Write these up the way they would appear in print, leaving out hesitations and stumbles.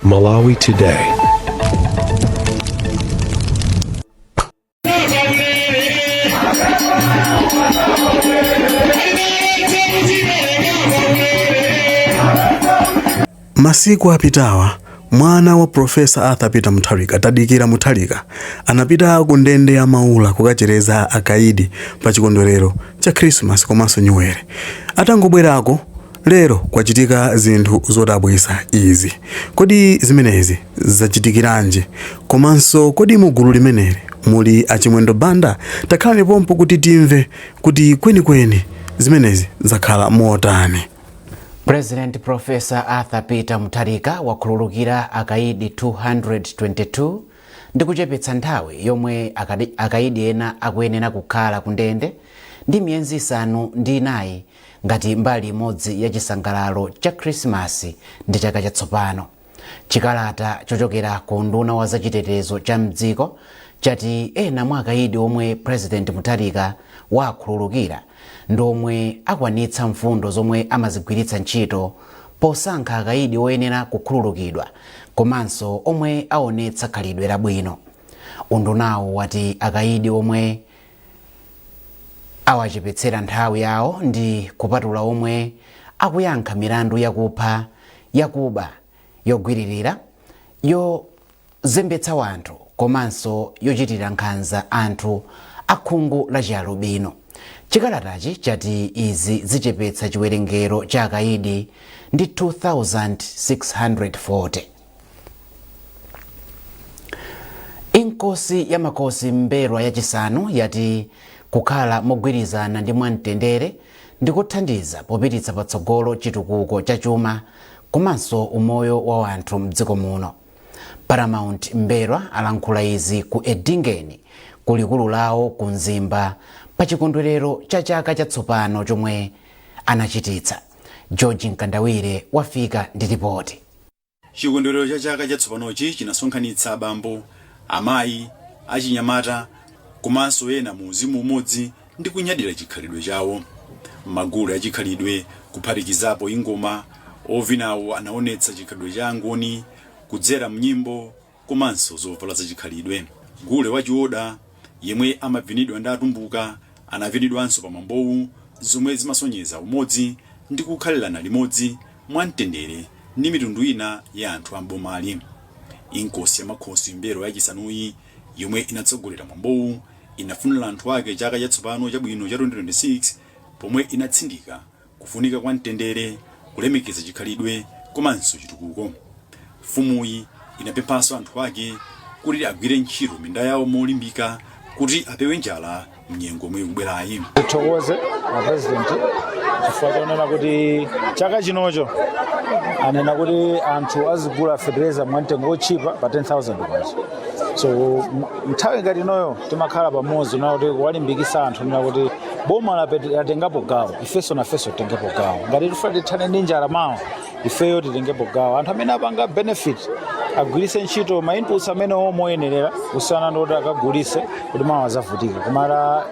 Malawi Today. Masiku apitawa, mwana wa Professor Arthur Peter Mutharika, Tadikira Mutharika, anapita ku ndende ya Maula kukachereza akaidi pa chikondwerero cha Christmas komanso Nyuwere. Atangobwerako, lero kwachitika zinthu zodabwitsa izi. Kodi zimenezi zachitikiranji? Komanso kodi mu gulu limeneli muli a Chimwendo Banda? Takhalani pompo kuti timve kuti kwenikweni zimenezi zakhala motani. President Professor Arthur Peter Mutharika wakhululukira akaidi 222 ndi kuchepetsa nthawi yomwe akaidi ena akuyenera kukhala ku ndende ndi miyezi 9 ngati mbali imodzi ya chisangalalo cha Khrisimasi ndi chaka chatsopano. Chikalata chochokera ku unduna wa zachitetezo cha mdziko chati ena mwa akaidi omwe President Mutharika wakhululukira ndi omwe akwanitsa mfundo zomwe amazigwiritsa ntchito posankha akaidi oyenera kukhululukidwa komanso omwe aonetsa khalidwe labwino. Undunawu wati akaidi omwe awachepetsera nthawi yawo ndi kupatula omwe akuyankha milandu yakupha, yakuba, yogwiririra, yozembetsa wanthu komanso yochitira nkhanza anthu a khungu la chialubino. Chikalatachi chati izi zichepetsa chiwerengero cha akaidi ndi 2,640. Inkosi ya Makosi M'mbelwa yachisanu yati kukhala mogwirizana ndi mwamtendere ndikothandiza popititsa patsogolo chitukuko cha chuma komanso umoyo wa wanthu mdziko muno. Paramount M'mbelwa alankhula izi ku Edingeni ku likulu lawo ku Mzimba pa chikondwerero cha chaka chatsopano chomwe anachititsa. George Mkandawire wafika ndi ripoti. Chikondwerero cha chaka chatsopanochi chinasonkhanitsa abambo, amayi, achinyamata komanso ena mu uzimu umodzi ndi kunyadira chikhalidwe chawo. Magule achikhalidwe kuphatikizapo ingoma, ovinawo anaonetsa chikhalidwe cha Angoni kudzera mnyimbo komanso zovala zachikhalidwe. Gule wa Chioda yemwe amavinidwa ndi Atumbuka anavinidwanso pa mwambowu zomwe zimasonyeza umodzi ndi kukhalirana limodzi mwamtendere ndi mitundu ina ya anthu a m'bomali. Inkosi ya Makhosi M'mbelwa yachisanuyi yomwe inatsogolera mwambowu inafunira anthu ake chaka chatsopano chabwino cha 2026 pomwe inatsindika kufunika kwa mtendere, kulemekeza chikhalidwe komanso chitukuko. Mfumuyi inapemphanso anthu ake kuti agwire ntchito minda yawo molimbika kuti apewe njala mnyengo yomwe ikubwerayi. Tithokoze a president chifukwa chonena kuti chaka chinocho anena kuti anthu azigula fetereza mwamtengo wotchipa pa 10,000 kwacha. So nthawi ngati inoyo timakhala pamodzi na kuti kuwalimbikisa anthu nena kuti boma latengapo gawo, ifenso nafenso titengepo gawo. Ngati tifuna tithane ndi njala mawa, ifeyo titengepo gawo. Anthu amene apanga benefit agwiritse ntchito ma inputs amenewo moyenerera kusiyana ndi kuti akagulise kuti mawa azavutika. Koma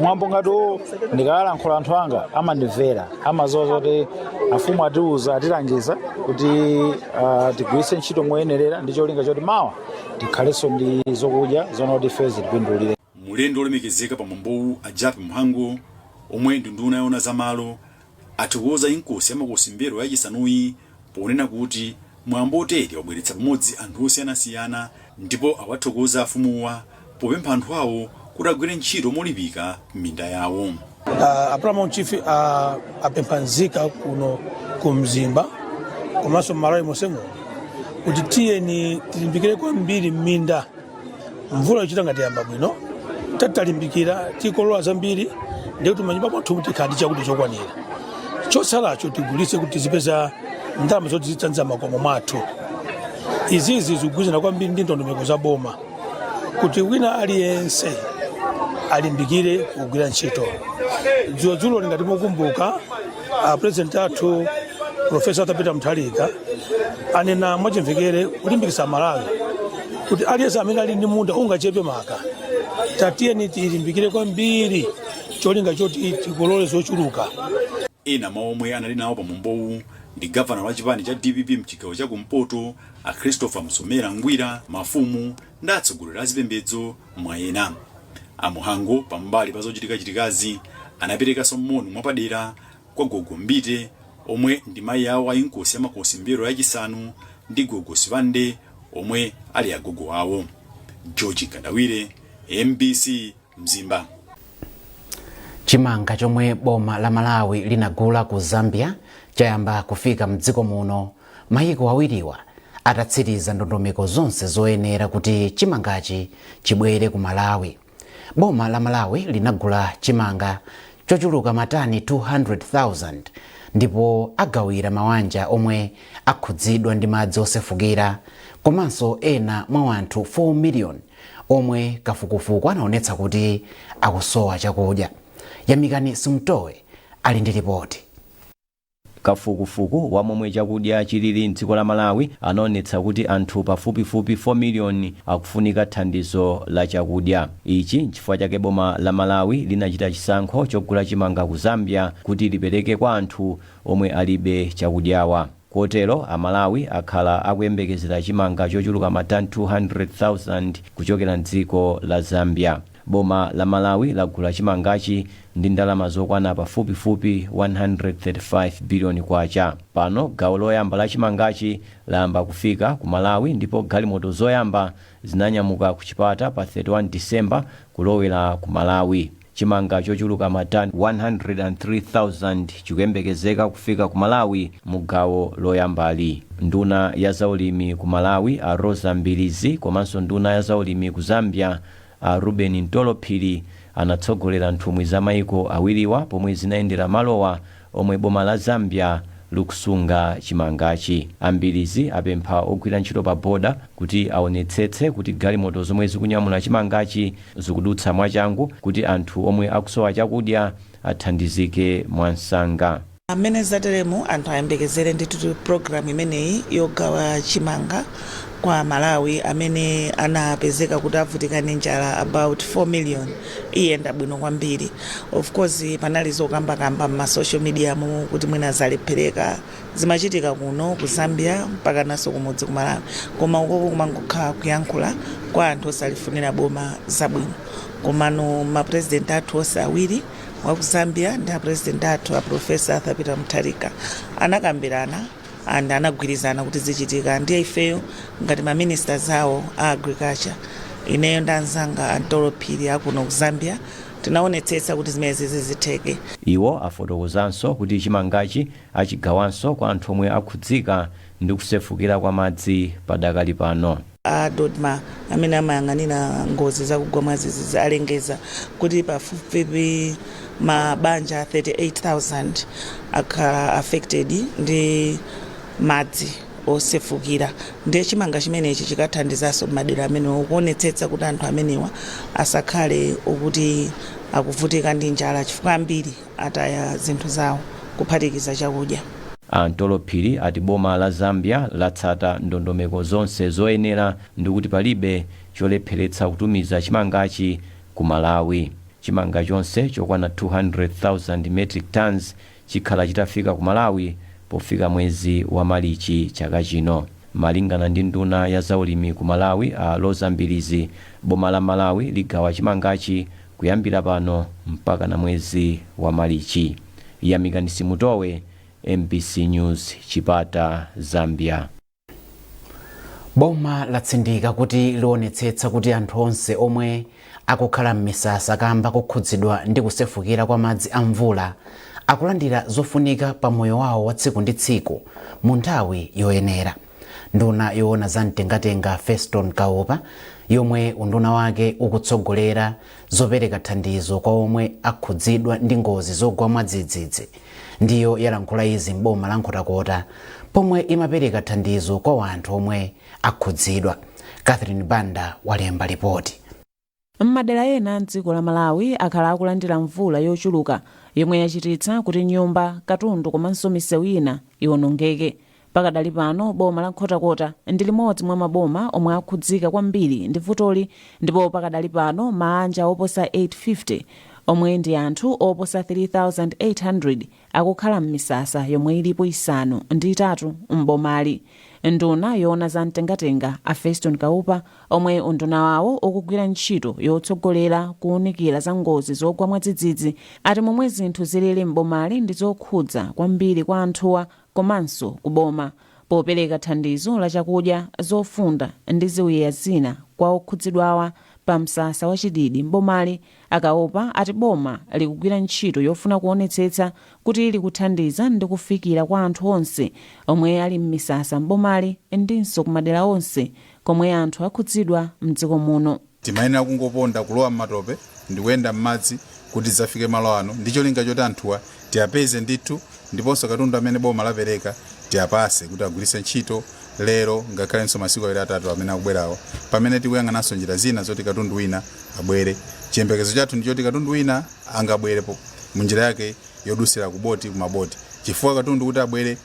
mwambo ngati uwu ndikalankhula anthu anga amandimvera, amadziwa zoti afumu atiuza, atilangiza kuti tigwiritse ntchito moyenerera ndi cholinga choti mawa tikhalenso ndi zokudya zona kuti ife zitipindulire. Mulendo olemekezeka pa mwambowu a Jappie Mhango omwe ndi nduna yoona za malo athokoza inkosi ya Makosi M'mbelwa yachisanuyi ponena kuti mwambo otere wabweretsa pamodzi anthu osiyanasiyana ndipo awathokoza afumuwa popempha anthu awo kuti agwire ntchito molimbika m'minda yawo. A Paramount Chief apempha nzika kuno ku Mzimba komanso Malawi monse muno kuti tiyeni tilimbikire kwambiri m'minda. Mvula ichita ngati yamba bwino, titalimbikira tikolola zambiri, ndiye kuti manyumba mwathu tikhala ndi chakudya chokwanira. Chotsalacho tigulitse kuti tizipeza ndalama zoti zithandiza makomo mwathu. Izizi zikugwirizana kwambiri ndi ndondomeko za boma kuti wina aliyense alimbikire kugwira ntchito. Dzulo ngati mukumbuka, a president athu Professor Arthur Peter Mutharika anena mwachimvekere kulimbikitsa Malawi kuti aliyense amene ali ndi munda ungachepe maka, tatiyeni tilimbikire kwambiri cholinga choti tikolole zochuluka. Ena mwa omwe anali nawo pa mwambowu Ndi gavana wa chipani cha DPP mchigawo cha kumpoto a Christopher Msomera Ngwira, mafumu ndi atsogoleri a zipembedzo mwa ena. A Mhango pambali pa zochitikachitikazi anaperekanso moni mwapadera kwa Gogo Mbite omwe ndi mayi awo a Inkosi ya Makosi M'mbelwa yachisanu ndi Gogo Sibande omwe ali agogo awo. George Kandawire, MBC, Mzimba. Chimanga chomwe boma la Malawi linagula ku Zambia chayamba kufika mdziko muno, mayiko awiriwa atatsiriza ndondomeko zonse zoyenera kuti chimangachi chibwere ku Malawi. Boma la Malawi linagula chimanga chochuluka matani 200,000 ndipo agawira mawanja omwe akhudzidwa ndi madzi osefukira komanso ena mwa anthu 4 million omwe kafukufuku anaonetsa kuti akusowa chakudya. Yamikani Simtowe ali ndi ripoti. Kafukufuku wa momwe chakudya chilili mdziko la Malawi anaonetsa kuti anthu pafupifupi 4 miliyoni akufunika thandizo la chakudya. Ichi nchifukwa chake boma la Malawi linachita chisankho chogula chimanga ku Zambia kuti lipereke kwa anthu omwe alibe chakudyawa. Kotero Amalawi akhala akuyembekezera chimanga chochuluka matani 200,000 kuchokera mdziko la Zambia. Boma la Malawi lagula chimangachi ndi ndalama zokwana pafupifupi 135 biliyoni kwacha. Pano gawo loyamba la chimangachi layamba kufika ku Malawi ndipo galimoto zoyamba zinanyamuka ku Chipata pa 31 Disemba kulowera ku Malawi. Chimanga chochuluka matani 103,000 chikuyembekezeka kufika ku Malawi mu gawo loyambali. Nduna ya zaulimi ku Malawi a Rosa Mbilizi komanso nduna ya zaulimi ku Zambia a Ruben Ntolophiri anatsogolera nthumwi za maiko awiriwa pomwe zinayendera malowa omwe boma la Zambia likusunga chimangachi. A Mbilizi apempha ogwira ntchito pa boda kuti aonetsetse kuti galimoto zomwe zikunyamula chimangachi zikudutsa mwachangu kuti anthu omwe akusowa chakudya athandizike mwansanga. Amene zateremu, anthu ayembekezere ndithu program imeneyi yogawa chimanga kwa Malawi amene anapezeka kuti avutika ndi njala, about 4 million, iyenda bwino kwambiri. Of course panali zokambakamba m'ma social media mu kuti mwina zalephereka, zimachitika kuno ku Zambia mpaka naso kumudzi ku Malawi, koma ukoko kumangokhala kuyankhula kwa anthu osalifunira boma zabwino. Komano mapresident athu onse awiri, wa ku Zambia ndi apresident athu a Professor Arthur Peter Mutharika, anakambirana and anagwirizana kuti zichitika. Ndiye ifeyo ngati ma ministers awo a agriculture, ineyo ndi anzanga Antolo Phiri akuno ku Zambia, tinaonetsetsa kuti zimenezi zitheke. Iwo afotokozanso kuti chimangachi achigawanso kwa anthu omwe akhudzika ndi kusefukira kwa madzi padakali pano. A DoDMA amene amayang'anira ngozi zakugwa mwadzidzidzi alengeza kuti pafupifupi mabanja 38,000 akhala affected ndi madzi osefukira. Ndiye chimanga chimenechi chikathandizanso madera amenewo kuonetsetsa kuti anthu amenewa asakhale okuti akuvutika ndi njala, chifukwa ambiri ataya zinthu zawo kuphatikiza chakudya. Antolo Phiri ati boma la Zambia latsata ndondomeko zonse zoyenera ndikuti palibe cholepheretsa kutumiza chimangachi ku Malawi. Chimanga chonse chokwana 200,000 metric tons chikhala chitafika ku Malawi pofika mwezi wa Malichi chaka chino. Malingana ndi nduna ya zaulimi ku Malawi a Rosa Mbilizi, boma la Malawi ligawa chimangachi kuyambira pano mpaka na mwezi wa Malichi. Yamikani Simutowe, MBC News, Chipata, Zambia. Boma latsindika kuti lionetsetsa kuti anthu onse omwe akukhala m'misasa kamba kukhudzidwa ndi kusefukira kwa madzi a mvula akulandira zofunika pa moyo wawo wa tsiku ndi tsiku mu nthawi yoyenera. Nduna yoona za mtengatenga Feston Kaupa, yomwe unduna wake ukutsogolera zopereka thandizo kwa omwe akhudzidwa ndi ngozi zogwa mwadzidzidzi, ndiyo yalankhula izi m'boma la Nkhotakota pomwe imapereka thandizo kwa anthu omwe akhudzidwa. Catherine Banda walemba ripoti. M'madera ena mdziko la Malawi akhala akulandira mvula yochuluka yomwe yachititsa kuti nyumba, katundu komanso misewu ina iwonongeke. Pakadali pano boma la Nkhotakota ndi limodzi mwa maboma omwe akhudzika kwambiri ndi vutoli, ndipo pakadali pano maanja oposa 850 omwe Omwe ndi anthu oposa 3800 akukhala m'misasa yomwe ilipo 3 m'bomali. Nduna yoona za mtengatenga a Feston Kaupa, omwe unduna wawo ukugwira ntchito yotsogolera kuwunikira za ngozi zogwa mwadzidzidzi, ati momwe zinthu zilili m'bomali ndi zokhudza kwambiri kwa anthuwa komanso kuboma. Popereka thandizo la chakudya, zofunda ndi ziwiya zina kwa okhudzidwawa pa msasa wa Chididi m'bomali, a Kaupa ati boma likugwira ntchito yofuna kuonetsetsa kuti likuthandiza ndi kufikira kwa anthu onse omwe ali m'misasa m'bomali ndinso kumadera onse komwe anthu akhudzidwa mdziko muno. Timayenera kungoponda, kulowa m'matope ndi kuyenda m'madzi kuti tidzafike malo ano, ndi cholinga choti anthuwa tiyapeze ndithu, ndiponso katundu amene boma lapereka tiyapase kuti agwiritse ntchito lero, ngakhalenso masiku 2, 3 amene akubwerawo, pamene tikuyang'ananso njira zina zoti katundu wina abwere. Chiyembekezo chathu ndi choti katundu wina angabwere munjira yake yodusira kuboti, kumaboti, chifukwa katundu kuti abwere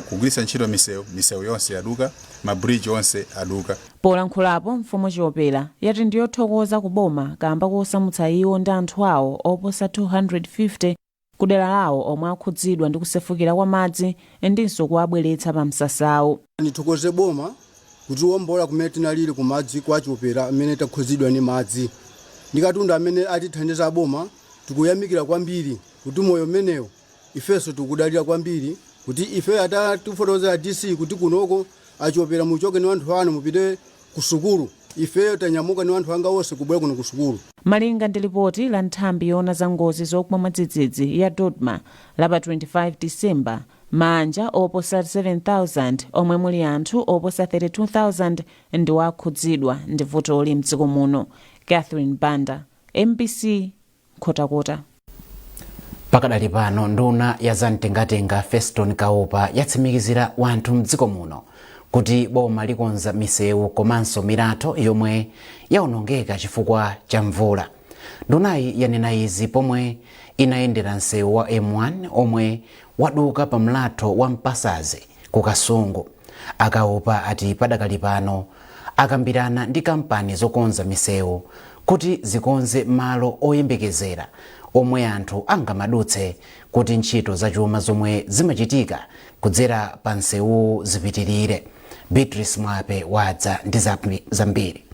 kugwiritsa ntchito misewu, misewu yonse yaduka, mabridge onse aduka. Polankhulapo, mfumu Chiopera yati ndiyothokoza kuboma kamba kosamutsa iwo ndi anthu awo oposa 250 kudera lawo omwe akhudzidwa ndi kusefukira kwa madzi ndinso kuwabweretsa pa msasawo. Ndithokoze boma kutiwombola kumene tinalili kumadzi kwa Chiopera, amene takhudzidwa ndi madzi, ndi katundu amene atithandiza boma. Tikuyamikira kwambiri kuti moyo umenewo ifenso tikudalira kwambiri kuti ife atatifotokozera DC kuti kunoko achiopera muchoke ni anthu anu mupite ku sukulu, ifeyo tanyamuka ni anthu anga onse kubwera kuno ku sukulu. Malinga ndi lipoti la nthambi yoona za ngozi zogwa mwadzidzidzi ya DoDMA la pa 25 Disemba, manja oposa 7000 omwe muli anthu oposa 32,000 ndiwo akhudzidwa ndi vutoli mdziko muno. Catherine Banda, MBC, Nkhotakota. Pakadali pano, nduna ya zamtengatenga Feston Kaupa yatsimikizira wanthu mdziko muno kuti boma likonza misewu komanso milatho yomwe yaonongeka chifukwa cha mvula. Ndunayi yanena izi pomwe inayendera msewu wa M1 omwe waduka pa mlatho wa Mpasazi ku Kasungu. A Kaupa ati padakali pano akambirana ndi kampani zokonza misewu kuti zikonze malo oyembekezera omwe anthu angamadutse kuti ntchito zachuma zomwe zimachitika kudzera pa msewu zipitirire. Beatrice Mwape wadza ndi zambiri.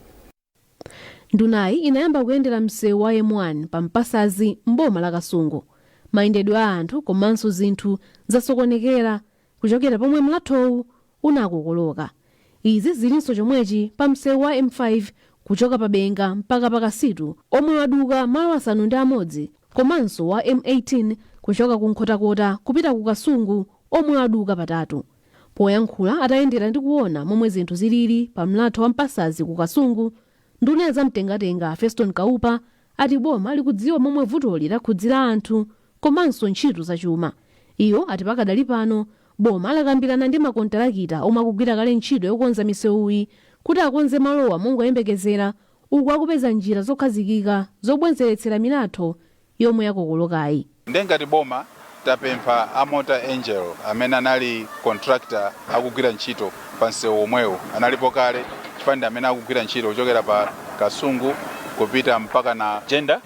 Ndunayi inayamba kuyendera msewu wa M1 pa Mpasazi m'boma la Kasungu. Mayendedwe a anthu komanso zinthu zasokonekera kuchokera pomwe mlathowu unakokoloka. Izi zilinso chomwechi pa msewu wa M5 kuchoka pa Benga mpaka pa Kasitu, omwe waduka malo 6, komanso wa M18 kuchoka ku Nkhotakota kupita ku Kasungu, omwe waduka patatu. Poyankhula atayendera ndi kuona momwe zinthu zilili pa mlatho wa Mpasazi ku Kasungu, nduna ya zamtengatenga Feston Kaupa ati boma likudziwa momwe vutoli lakhudzira anthu komanso ntchito zachuma. Iyo ati pakadali pano boma lakambirana ndi makontarakita omwe akugwira kale ntchito yokonza misewuyi kuti akonze malowa mongoyembekezera uku akupeza njira zokhazikika zobwezeretsera milatho yomwe yakokolokayi. Ndengati boma tapempha a Mota Engil amene anali contractor akugwira ntchito pa msewu omwewo, analipo kale chifukwa ndi amene akugwira ntchito kuchokera pa Kasungu kupita mpaka na Jenda,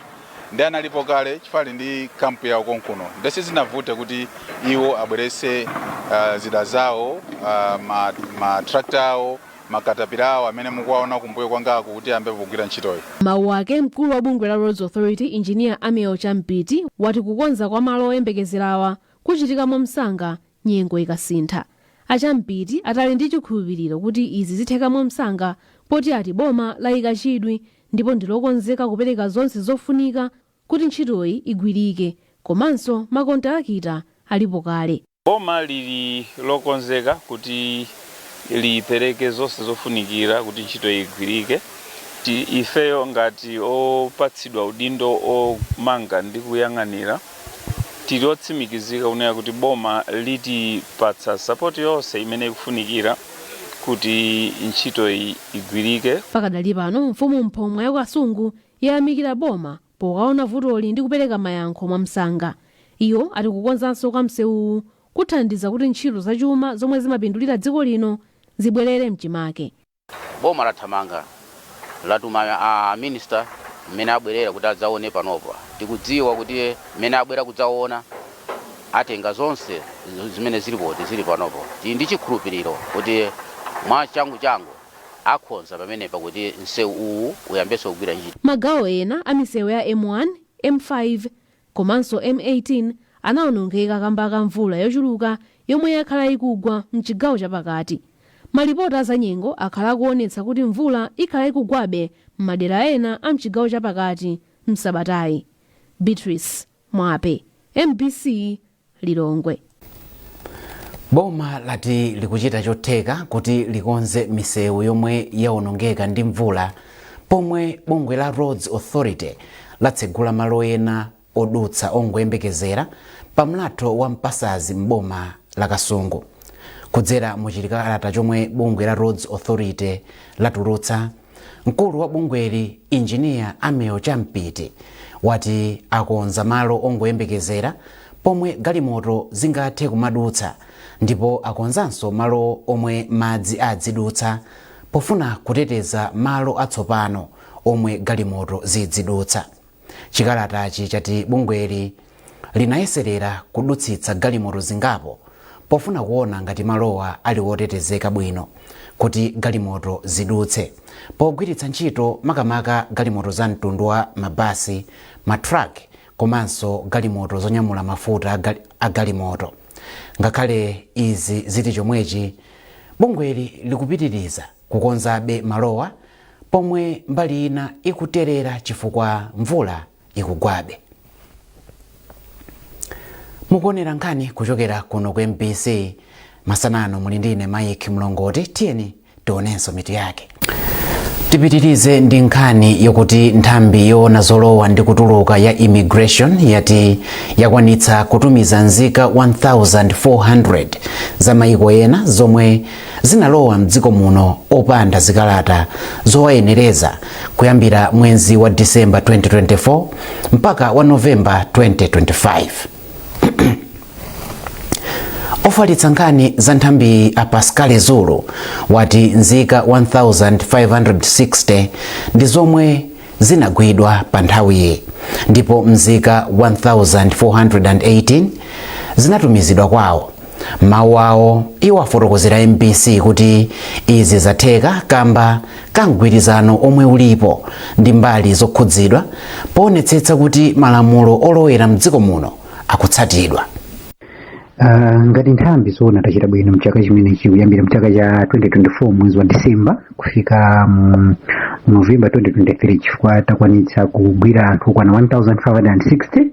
ndi analipo kale chifukwa ali ndi kampu yawo konkuno. Nde sizinavute kuti iwo abweretse zida zawo, ma tractor awo, makatapira awo amene mukuwaona kumbuyo kwangaku, kuti ayambe kugwira ntchitoyo. Mawu ake, mkulu wa bungwe la Roads Authority, Engineer Amiel Champiti, wati kukonza kwa malo oyembekezerawa kuchitika mwamsanga nyengo ikasintha. Achampiti atali ndi chikhulupiriro kuti izi zitheka mwamsanga, poti ati boma layika chidwi ndipo ndilokonzeka kupereka zonse zofunika kuti ntchitoyi igwirike, komanso makontarakita alipo kale. Boma lili lokonzeka kuti lipereke zonse zofunikira kuti ntchito igwirike. Ifeyo ngati opatsidwa udindo omanga ndi kuyang'anira, tili otsimikizika kunena kuti boma litipatsa support yonse imene ikufunikira kuti ntchito iyi igwirike. Pakadali pano, mfumu Mphomwa ya Kasungu yayamikira boma pokaona vutoli ndi kupereka mayankho mwamsanga. Iyo ati kukonzanso kwa msewuwu kuthandiza kuti ntchito zachuma zomwe zimapindulira dziko lino zibwerere mchimake. Boma lathamanga, latuma a minister Mmene abwerera kuti adzaone panopa, tikudziwa kuti mmene abwera kudzaona atenga zonse zimene zilipoti zili panopo. Tili ndi chikhulupiriro kuti mwa changu changu akhonza pamenepa kuti msewu uwu uyambenso kugwira ntchito. Magawo ena a misewu ya M1, M5 komanso M18 anawonongeka kamba ka mvula yochuluka yomwe yakhala ikugwa mchigawo chapakati. Malipoti a zanyengo akhala akuonetsa kuti mvula ikhala ikugwabe m'madera ena a mchigawo chapakati msabatayi. Beatrice Mwape, MBC, Lilongwe. Boma lati likuchita chotheka kuti likonze misewu yomwe yawonongeka ndi mvula, pomwe bungwe la Roads Authority latsegula malo ena odutsa ongoyembekezera pa mlatho wa Mpasazi m'boma la Kasungu. Kudzera mu chikalata chomwe bungwe la Roads Authority latulutsa, mkulu wa bungweli, Injiniya Ameo Champiti, wati akonza malo ongoyembekezera pomwe galimoto zingathe kumadutsa, ndipo akonzanso malo omwe madzi adzidutsa pofuna kuteteza malo atsopano omwe galimoto zidzidutsa. Chikalatachi chati bungweli linayeserera kudutsitsa galimoto zingapo pofuna kuona ngati malowa ali wotetezeka bwino kuti galimoto zidutse, pogwiritsa ntchito makamaka galimoto za mtundu wa mabasi, matruck komanso galimoto zonyamula mafuta a galimoto. Ngakhale izi zili chomwechi, bungweli likupitiriza kukonzabe malowa, pomwe mbali ina ikuterera chifukwa mvula ikugwabe. Mukuonera nkhani kuchokera kuno ku MBC masanano, muli ndine Mike Mlongoti. Tiyeni tionenso mitu yake. Tipitirize ndi nkhani yokuti nthambi yoona zolowa ndi kutuluka ya Immigration yati yakwanitsa kutumiza nzika 1400 za maiko ena zomwe zinalowa mdziko muno opanda zikalata zowayenereza kuyambira mwezi wa Disemba 2024 mpaka wa Novemba 2025. Ofalitsa nkhani za nthambi a Pascal Zulu wati nzika 1560 ndi zomwe zinagwidwa pa nthawiyi, ndipo nzika 1418 zinatumizidwa kwawo. Mawu awo, iwo afotokozera MBC kuti izi zatheka kamba ka mgwirizano omwe ulipo ndi mbali zokhudzidwa poonetsetsa kuti malamulo olowera mdziko muno akutsatidwa. Ngati nthambi, zoona tachita bwino mchaka chimenechi. Kuyambira mchaka cha 2024 mwezi wa Disemba kufika mu November 2023, chifukwa takwanitsa kugwira anthu okwana 1560.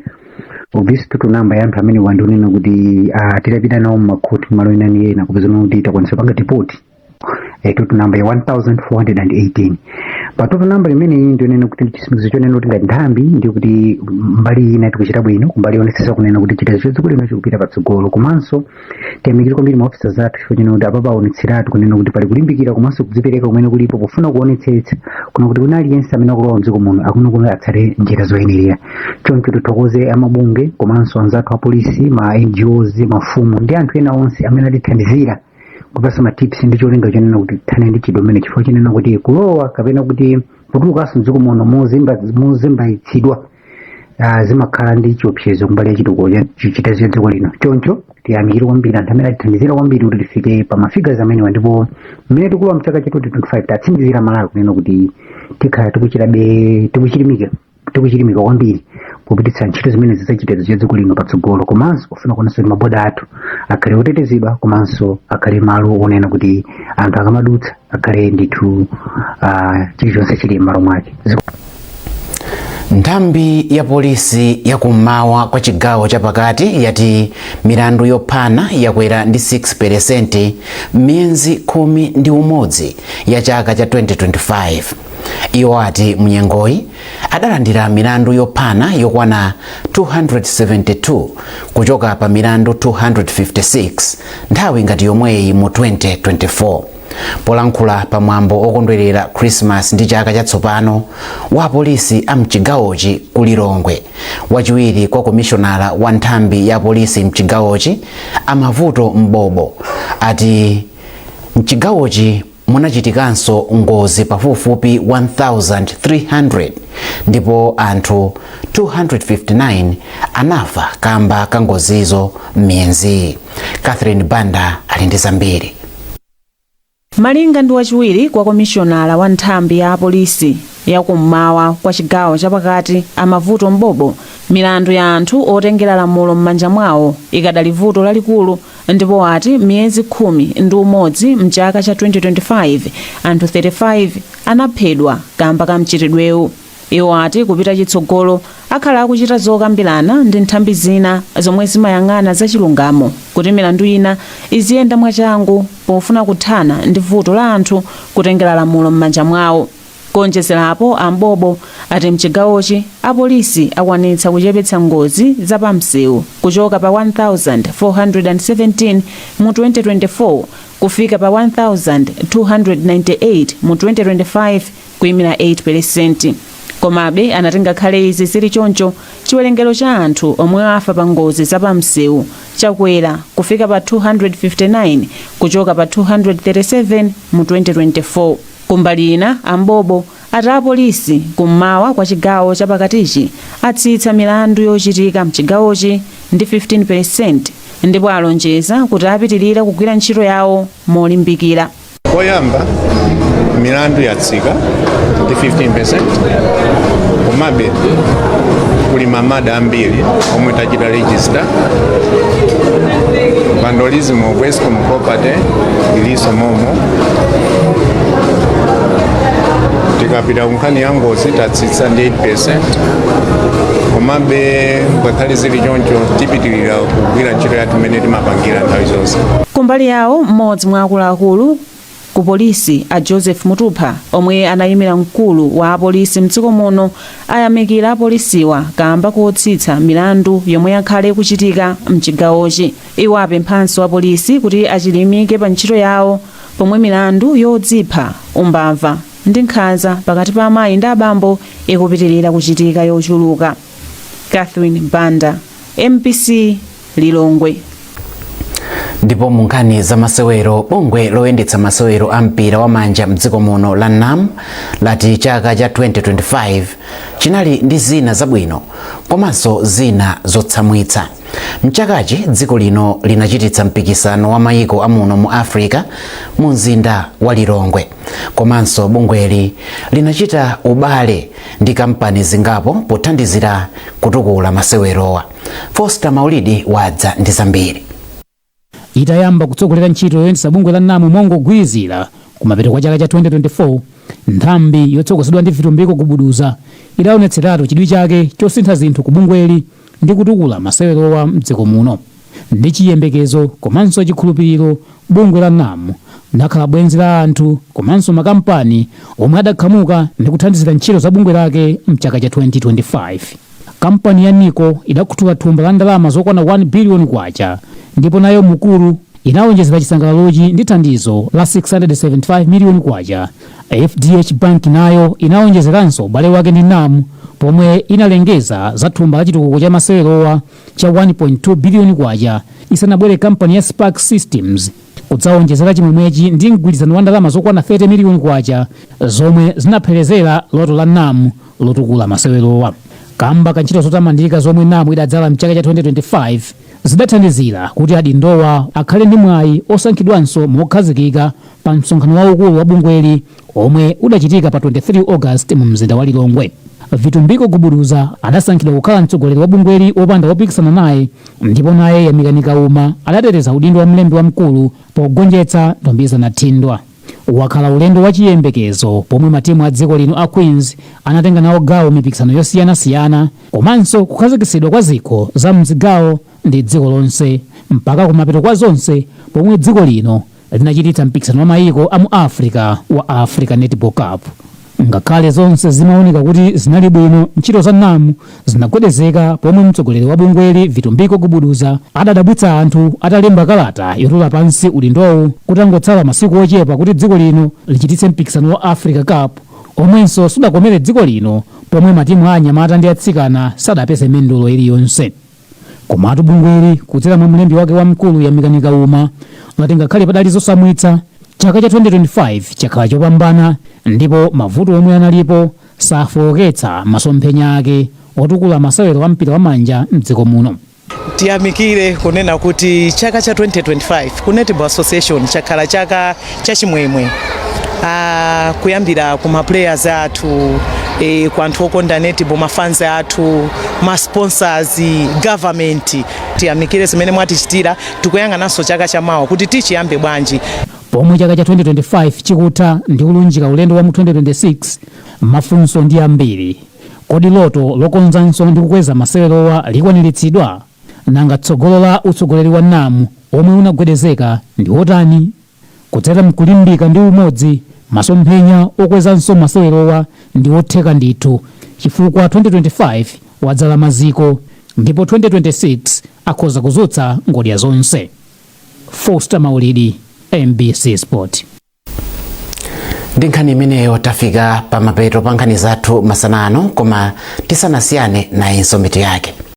Obviously total number ya anthu amene wandionena kuti titapita nawo mmakhoti, malo ena ndi ena, kupezana kuti takwanitsa panga deport total number ya 1418. Pa total number imeneyi, ndionena kuti chitsimikizo chonena kuti ngati nthambi ndi kuti mbali ina tikuchita bwino kumbali yonetsetsa kunena kuti chitetezo cha dziko lino chikupita patsogolo. Komanso tiyamikire kwambiri ma officers athu chifukwa chonena kuti apapa aonetseratu kunena kuti pali kulimbikira komanso kudzipereka kumene kulipo pofuna kuonetsetsa kuna kuti kuna aliyense amene akulowa mdziko muno akuna kuti atsate njira zoyenerera. Choncho tithokoze amabungwe komanso anzathu apolisi, ma NGOs, mafumu ndi anthu ena onse amene atithandizira kupasa ma tips ndi cholinga chonena kuti tithane ndi chidwi umene, chifukwa chinena kuti kulowa kapena kuti kutulukanso mdziko muno mozembaitsidwa zimakhala ndi chiopsezo kumbali ya chitukuko cha chitetezo cha dziko lino. Choncho tiyamikire kwambiri anthu amene atithandizira kwambiri kuti tifike pa ma figures amenewa. Ndipo mmene tikulowa mchaka cha 2025, tatsimikizira Malawi kunena kuti tikhala tikuchitabe, tikuchilimika kwambiri popititsa ntchito zimene zachitetezo cha dziko lino patsogolo, komanso pofuna kuonanso kuti maboda athu akhale otetezedwa komanso akhale malo onena kuti anthu akamadutsa akhale ndithu chilichonse chili m'malo mwake. Nthambi ya polisi yakummawa kwa chigawo chapakati yati milandu yophana yakwera ndi 6% m'miyezi 11 ya chaka cha 2025. Iwo ati munyengoyi adalandira milandu yophana yokwana 272 kuchoka pa milandu 256 nthawi ngati yomweyi mu 2024. Polankhula pamwambo okondwerera Christmas ndi chaka chatsopano wa polisi a mchigawochi ku Lilongwe, wachiwiri kwa komishonala wa nthambi ya polisi mchigawochi, Amavuto Mbobo, ati mchigawochi Munachitikanso ngozi pafupifupi 1300 ndipo anthu 259 anafa kamba ka ngozizo m'miyezi. Catherine Banda ali ndi zambiri. Malinga ndi wachiwiri kwa komishonala wa nthambi ya apolisi yakummawa kwa chigawo chapakati, Amavuto Mbobo, milandu ya anthu otengera lamulo m'manja mwawo ikadali vuto lalikulu, ndipo ati miyezi 11 mchaka cha 2025 anthu 35 anaphedwa kamba ka mchitidwewu. Iwo ati kupita chitsogolo akhala akuchita zokambirana ndi nthambi zina zomwe zimayang'ana zachilungamo kuti milandu ina iziyenda mwachangu pofuna kuthana ndi vuto la anthu kutengera lamulo m'manja mwawo. Kuonjezerapo, Ambobo ati mchigawochi apolisi akwanitsa kuchepetsa ngozi zapamsewu kuchoka pa 1417 mu 2024 kufika pa 1298 mu 2025, kuyimira 8%. Komabe anati ngakhale izi zili choncho, chiwerengero cha anthu omwe afa pa ngozi zapamsewu chakwera kufika pa 259 kuchoka pa 237 mu 2024. Kumbali ina, Ambobo ati apolisi kummawa kwa chigawo chapakatichi atsitsa milandu yochitika mchigawochi ndi 15% ndipo alonjeza kuti apitirira kugwira ntchito yawo molimbikira. Poyamba milandu yatsika ndi 15%, komabe kuli ma murder ambiri omwe tachita register. Vandalism of ESCOM property ilinso momo. Tikapita kunkhani ya ngozi, tatsitsa ndi 8%, komabe ngakhale zili choncho tipitirira kugwira ntchito yathu imene timapangira nthawi zonse. Kumbali yawo, mmodzi mwa akuluakulu ku polisi, a Joseph Mutupha, omwe anayimira mkulu wa apolisi mdziko muno, ayamikira apolisiwa kamba kotsitsa milandu yomwe yakhale ikuchitika mchigawochi. Iwo apemphanso apolisi kuti achilimike pa ntchito yawo pomwe milandu yodzipha, umbava ndi nkhanza pakati pa amayi ndi abambo ikupitirira kuchitika yochuluka. Catherine Banda, MBC, Lilongwe. Ndipo mu nkhani za masewero, bungwe loyendetsa masewero a mpira wa manja mdziko muno la NAM lati chaka cha 2025 chinali ndi zina zabwino komanso zina zotsamwitsa. Mchakachi dziko lino linachititsa mpikisano wa mayiko amuno mu Africa mu mzinda wa Lilongwe, komanso bungweli linachita ubale ndi kampani zingapo pothandizira kutukula masewerowa. Foster Maulidi wadza ndi zambiri. Itayamba kutsogolera ntchito yoyendetsa bungwe la NAM mongogwirizira kumapeto kwa chaka cha 2024, nthambi yotsogozedwa ndi Vitumbiko Gubuduza idaonetseratu chidwi chake chosintha zinthu ku bungweli ndi kutukula masewerowa mdziko muno. Ndi chiyembekezo komanso chikhulupiriro, bungwe la NAM linakhala bwenzi la anthu komanso makampani omwe adakhamuka ndi kuthandizira ntchito za bungwe lake mchaka cha 2025. Kampani ya Nico idakhuthula thumba la ndalama zokwana 1 biliyoni kwacha, ndipo nayo Mukuru inawonjezera chisangalalochi ndi thandizo la 675 miliyoni kwacha. FDH Bank nayo inawonjezeranso ubale wake ndi NAM pomwe inalengeza za thumba la chitukuko cha masewerowa cha 1.2 biliyoni kwacha, isanabwere kampani ya Spark Systems kudzawonjezera chimwemwechi ndi mgwirizano wa ndalama zokwana 30 miliyoni kwacha, zomwe zinapherezera loto la NAM lotukula masewerowa. Kamba ka ntchito zotamandika zomwe NAM idadzala mchaka cha 2025, zidathandizira kuti adindowa akhale ndi mwayi osankhidwanso mokhazikika pa msonkhano waukulu wa bungweli omwe udachitika pa 23 August mu mzinda wa Lilongwe. Vitumbiko Gubuduza adasankhidwa kukhala mtsogoleri wa bungweli wopanda wopikisana naye, ndipo naye Yamikani Kauma adateteza udindo wa mlembi wamkulu pogonjetsa Ntombizana Thindwa. Wakhala ulendo wa chiyembekezo pomwe matimu a dziko lino a Queens anatenga nawo gawo mipikisano yosiyanasiyana, komanso kukhazikitsidwa kwa zikho za mzigawo ndi dziko lonse, mpaka kumapeto kwa zonse pomwe dziko lino linachititsa mpikisano wa mayiko a mu Africa wa Africa Netball Cup. Ngakhale zonse zimaoneka kuti zinali bwino, ntchito za NAM zinagwedezeka pomwe mtsogoleri wa bungweli Vitumbiko Gubuduza adadabwitsa anthu atalemba kalata yotula pansi udindowu kutangotsala masiku ochepa kuti dziko lino lichititse mpikisano wa Africa Cup, omwenso sudakomere dziko lino pomwe matimu a anyamata ndi atsikana sadapeze mendulo iliyonse. Komatu bungweli kudzera mwa mlembi wake wamkulu Yamikani Kauma lati ngakhale padali zosamwitsa, Chaka cha 2025 chakhala chopambana ndipo mavuto omwe analipo safowoketsa masomphenya ake otukula masewero a mpira wa manja mdziko muno. Tiyamikire kunena kuti chaka cha 2025 ku Netball Association chakhala chaka chachimwemwe, kuyambira ku ma players athu, ku anthu okonda netball, ma fans athu, ma sponsors, government. Tiyamikire zimene mwatichitira. Tikuyang'ananso chaka chamawa kuti tichiyambe bwanji. Pomwe chaka cha 2025 chikutha ndi kulunjika ulendo wa mu 2026, mafunso ndi ambiri. Kodi loto lokonzanso ndi kukweza masewerowa likwaniritsidwa? Nanga tsogolo la utsogoleri wa NAM omwe unagwedezeka ndi otani? Kudzera mkulimbika ndi umodzi, masomphenya okwezanso masewerowa ndi otheka ndithu, chifukwa 2025 wadzala maziko ndipo 2026 akhoza kuzutsa ngodya zonse. Foster Maulidi, MBC Sport. Ndi nkhani imeneyo tafika pamapeto pa nkhani zathu masana ano, koma tisanasiyane, nayinso mitu yake.